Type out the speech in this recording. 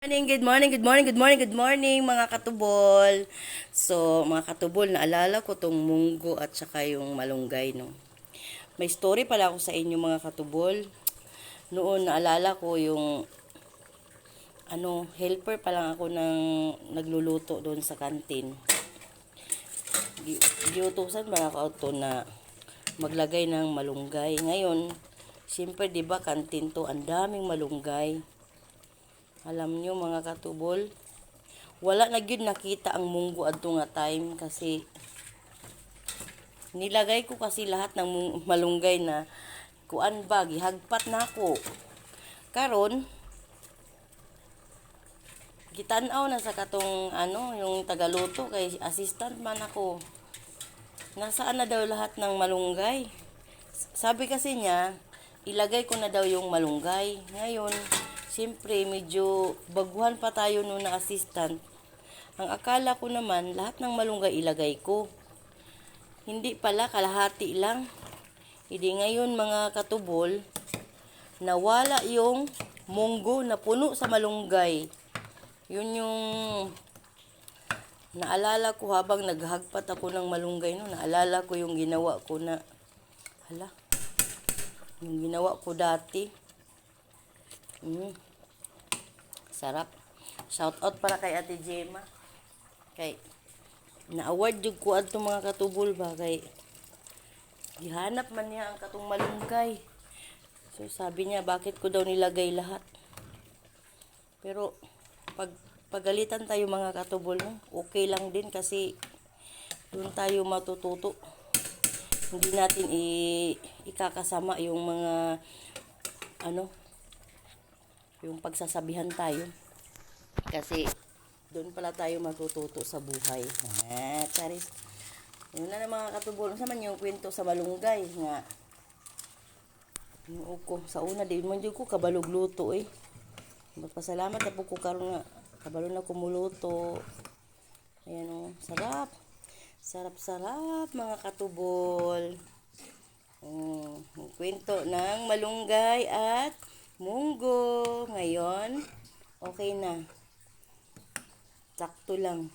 Good morning, good morning, good morning, good morning mga katubol. So, mga katubol, naalala ko tong munggo at saka yung malunggay, no. May story pala ako sa inyo mga katubol. Noon naalala ko yung helper pa lang ako ng nagluluto doon sa kantin. Giutusan ba ako to na maglagay ng malunggay. Ngayon, siyempre 'di ba kantin to, ang daming malunggay. Alam nyo mga katubol, wala na gyud nakita ang munggo adto nga time kasi nilagay ko kasi lahat ng malunggay na kuan ba gihagpat na ako. Karon gitan-aw na sa katong yung tagaluto kay assistant man ako. Nasaan na daw lahat ng malunggay? Sabi kasi niya, ilagay ko na daw yung malunggay. Ngayon, siyempre, medyo baguhan pa tayo noon na assistant. Ang akala ko naman, lahat ng malunggay ilagay ko. Hindi pala, kalahati lang. Hindi ngayon mga katubol, nawala yung munggo na puno sa malunggay. Yun yung naalala ko habang naghagpat ako ng malunggay no. Naalala ko yung ginawa ko na, yung ginawa ko dati. Sarap. Shout out para kay Ate Gemma. Kay na-award jud ko adto mga katubol ba kay gihanap man niya ang katong malunggay. So sabi niya bakit ko daw nilagay lahat. Pero pagalitan tayo mga katubol, no? Okay lang din kasi doon tayo matututo. Hindi natin ikakasama yung mga yung pagsasabihan tayo. Kasi doon pala tayo matututo sa buhay. Charis. Yun na mga katubol. Sa man yung kwento sa malunggay nga. Yung ko sa una di man jud ko kabalog luto eh. Magpasalamat na po ko karon nga kabalo na kumuluto. Ayan oh, sarap. Sarap-sarap mga katubol. Yung kwento ng malunggay at munggo. Ngayon, okay na. Sakto lang.